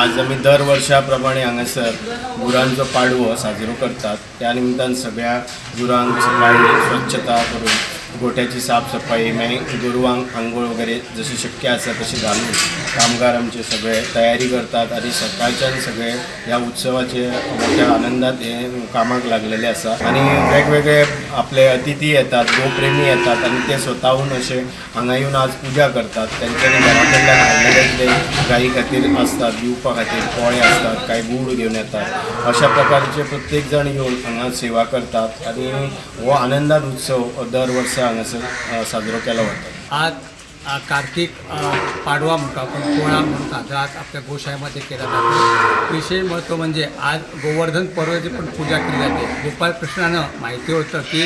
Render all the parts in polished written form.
आज आमी दर वर्षा प्रमाणे हांगासर गुरांचो पाडवो साजरो करतात. त्या निमतान सगळ्या गुरांक सकाळी स्वच्छता करून गोठ्याची साफसफाई, मागीर गोरवांक आंघोळ वगैरे जशी शक्य आसा तशी घालून कामगार आमचे सगळे तयारी करतात आनी सकाळच्यान सगळे ह्या उत्सवाचे मोठ्या आनंदात हे कामाक लागलेले आसा. आनी वेगवेगळे आपले अतिथी येतात, गोप्रेमी येतात आनी ते स्वताहून अशे हांगा येवन आज पुजा करतात. तेंच्यांनी घरा कडल्यान हाडलेले कितें गायी खातीर आसतात दिवपा खातीर, पोळे आसतात, कांय गूड घेवन येतात. अशा प्रकारचे प्रत्येक जाण येवन हांगा सेवा करतात आनी हो आनंदात उत्सव दर वर्सा हांगासर साजरो केलो वता. आज कार्तिक पाडवा म्हणतो आपण, पोळा म्हणून साजरा आज आपल्या गोशाळेमध्ये केला जातो. विशेष महत्त्व म्हणजे आज गोवर्धन पर्वाची पण पूजा केली जाते. गोपाल कृष्णानं माहिती होतं की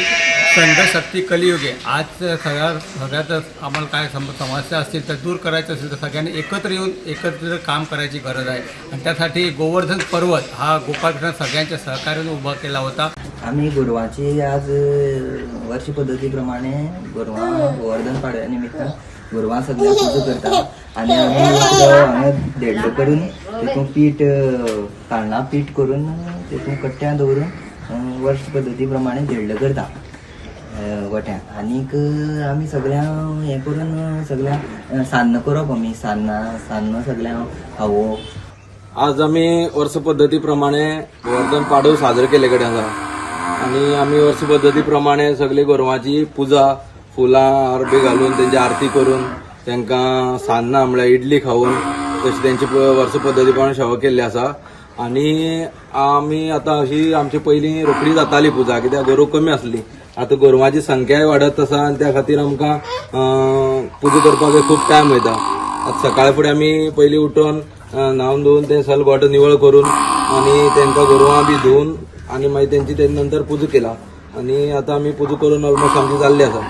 संघशक्ती कलियुगे. आज सगळ्यातच आम्हाला काय समस्या असतील तर दूर करायचं असेल तर सगळ्यांनी एकत्र येऊन एकत्र काम करायची गरज आहे आणि त्यासाठी गोवर्धन पर्वत हा गोपालकृष्ण सगळ्यांच्या सहकार्याने उभा केला होता. आमी गोरवांची आज वर्ष पद्दती प्रमाणे गोरवां गोवर्धन पाडव्या निमित्तान गोरवां सगळ्यांक पुजा करता आनी आमी हांगा धेडलो करून तितून पीठ, तांदळां पीठ करून तितून कट्ट्यां दवरून वर्ष पद्दती प्रमाणे धेडलो करता गोठ्यांक. आनीक आमी सगळ्यांक हें करून सगळ्यांक सान्नां करप, आमी सान्नां सान्नां सगळ्यांक खावप. आज आमी वर्स पद्दती प्रमाणे गोवर्धन पाडव साजरो केल्ले कडेन आसा आनी आमी वर्स पद्दती प्रमाणे सगळे गोरवांची पुजा, फुलां हार बी घालून तेंची आरती करून तांकां सान्नां म्हळ्यार इडली खावन तशी तेंची वर्स पद्दती प्रमाणे सेवा केल्ली आसा. आनी आमी आतां अशी आमची पयलीं रोखडी जाताली पुजा, कित्याक गोरवां कमी आसली. आतां गोरवांची संख्याय वाडत आसा आनी त्या खातीर आमकां पुजा करपाक खूब टायम वयता. आतां सकाळ फुडें आमी पयलीं उठून न्हावन धुवन तें सगळें गोठो निवळ करून आनी तेंकां गोरवां बी धुवन आनी मागीर तेंची तेजे नंतर पुजा केला आनी आतां आमी पुजा करून ऑलमोस्ट आमची जाल्ली आसा.